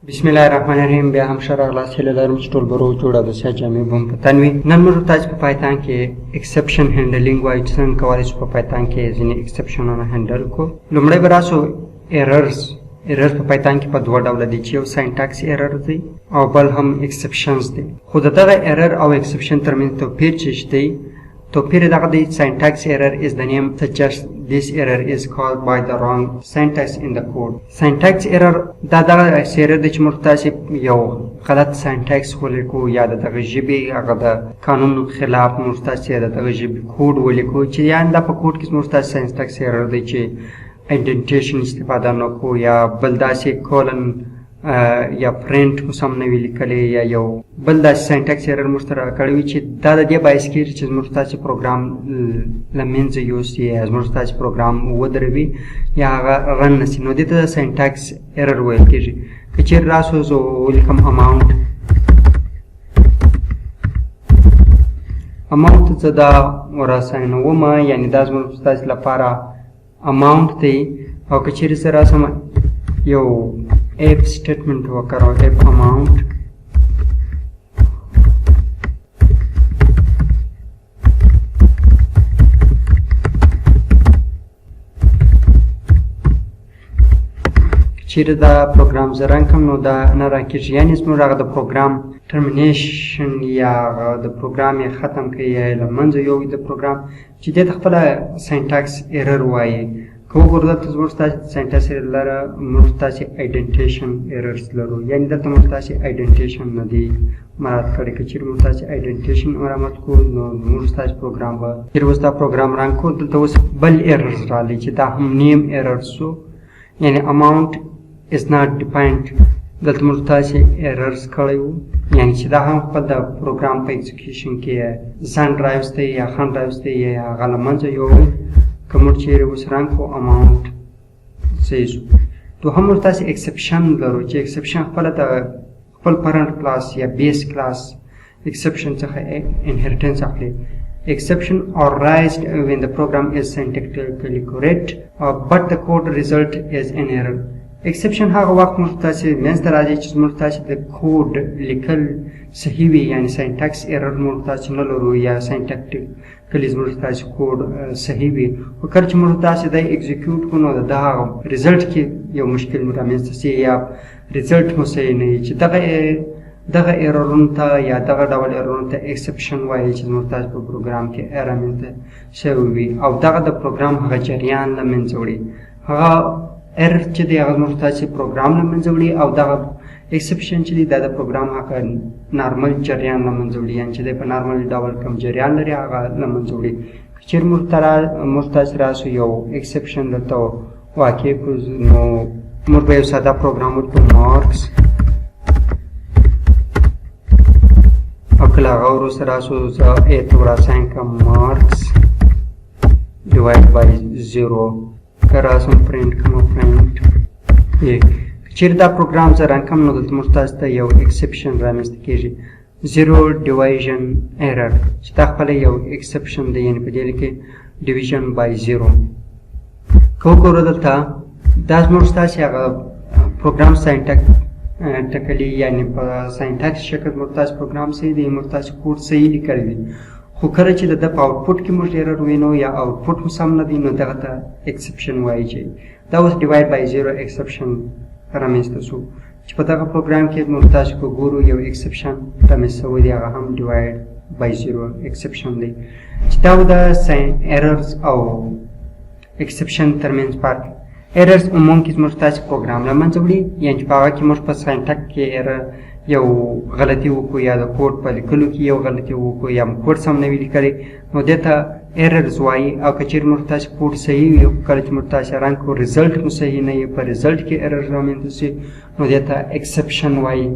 بسم الله الرحمن الرحیم. بیا هم ښه راغلاست. هیله لرم چې ټول به روغ جوړ او د صحت جامې به هم په تن وي. نن موږ تاسو په پایتان کې exception handling وایو، چې څنګه کولی شو په پایتان کې ځینې exception ونه handle کړو. لومړی به راسو errors. Errors په پایتان کې په دوه ډوله دي، چې یو syntax error دی او بل هم exceptions دی. خو د دغه error او exception ترمنځ توپیر چې دی، توپیر دغه دی: syntax error is the name suggests, this error is caused by the wrong syntax in the code. Syntax error دا دغه error دی چې موږ تاسې یو غلط syntax ولیکو یا د دغه ژبې هغه د قانون خلاف موږ تاسې د دغه ژبې کوډ ولیکو، چې یعنی دا په کوډ کې موږ تاسې syntax error دی چې indentation استفاده نه کو یا بل داسې colon یا پرنټ مو سم نه وي لیکلی یا یو بل داسې syntax error موږ ته راکړی وي، چې دا د دې باعث کېږي چې زموږ تاسې پروګرام له منځه یوسي یا زموږ تاسې پروګرام ودروي یا هغه run نه سي، نو دې ته syntax error ویل کېږي. که چېرې راسو زه ولیکم amount، amount زه دا وراساینوم، یعنې دا زموږ ستاسې لپاره amount دی، او که چېرې زه راسم یو if statement وکاروم، if amount چیرې دا پروګرام زه run کړم، نو دا نه run کېږي. یعنې زموږ هغه د پروګرام termination یا هغه د پروګرام یې ختم کوي یا یې له منځه یوړي د پروګرام، چې دې ته خپله syntax error وایي. که وګورو دلته زموږ تاسې syntax error لره، موږ تاسې indentation errors لرو، یعنې دلته موږ تاسې indentation نه دی مراعات کړی. که چیرې موږ تاسې indentation مراعات کړو، نو موږ تاسې پروګرام به چیرې اوس دا پروګرام run کړو، دلته اوس بل errors راغلی چې دا هم name error سو، یعنی amount is not defined. دلته موږ تاسې errors کړی وو، یعنی چې دا هم خپل د پروګرام په execution کې ځنډ راوستی یا خنډ راوستی یا هغه له منځه یوړ. که موږ چیرې اوس run کړو، amount صحیح شو. دوهم موږ تاسې exception لرو، چې exception خپله د خپل parent class یا base class exception څخه inheritance اخلي. Exception are raised when the program is syntactically correct but the code result is an error. Exception هغه وخت موږ تاسې منځته راځي چې موږ تاسې د کوډ لیکل صحیح وي، یعنی syntax error موږ تاسې نه لرو یا syntactically زموږ تاسې کوډ صحیح وي، خو کله چې موږ تاسې دا execute کړو، نو د هغه result کې یو مشکل مو رامنځته سي یا result مو صحیح نه وي، چې دغه error ونو ته یا دغه ډول error ونو ته exception وایي، چې زموږ تاسو په پروګرام کې رامنځته شوی وي او دغه د پروګرام هغه جریان له منځه وړي. هغه error چې دی، هغه زموږ تاسو پروګرام له منځه وړي او دغه exception چې دی، دا د پروګرام هغه نارمل جریان له منځه وړي، یعنې چې دی په نارمل ډول کوم جریان لري، هغه له منځه وړي. که چېرې موږ تاسو راسو یو exception دلته واقع کړو، نو موږ به یو ساده پروګرام ولیکو marks، او کله هغه وروسته راسو زه a ته ور assign کړم marks divide by 0، که راسم پرینټ کړم print a. چیرې دا پروګرام زه run کړم، نو دلته موږ تاسو ته یو exception رامنځته کېږي، zero division error، چې دا خپله یو exception دی، یعنې په دې کې division by zero. که وګورو دلته دا زموږ ستاسې هغه پروګرام syntactically، یعنی په syntax شکل موږ تاسو پروګرام صحیح دی، موږ تاسو کوډ صحیح لیکلی دی، خو کله چې د ده په output کې موږ error وینو یا output مو سم نه دی، نو دغه ته exception وایي، چې دا اوس divide by zero exception رامنځته شو، چې په دغه پروګرام کې موږ تاسو که ګورو یو exception رامنځته شوی دی، هغه هم divide by zero exception دی، چې دا د errors او exception ترمنځ فرق. Errors عموم کې زموږ تاسو پروګرام له منځه وړي، یعنې په هغه کې موږ په syntax کې error یو غلطي وکړو یا د کوډ په لیکلو کې یو غلطي وکړو یا کوډ سم نه وي لیکلی، نو دې ته errors وایي. او که چېرې موږ تاسو کوډ صحیح وي، کله چې موږ تاسو run کړو، result مو صحیح نه وي، په result کې error رامنځته شي، نو دې ته exception وایي.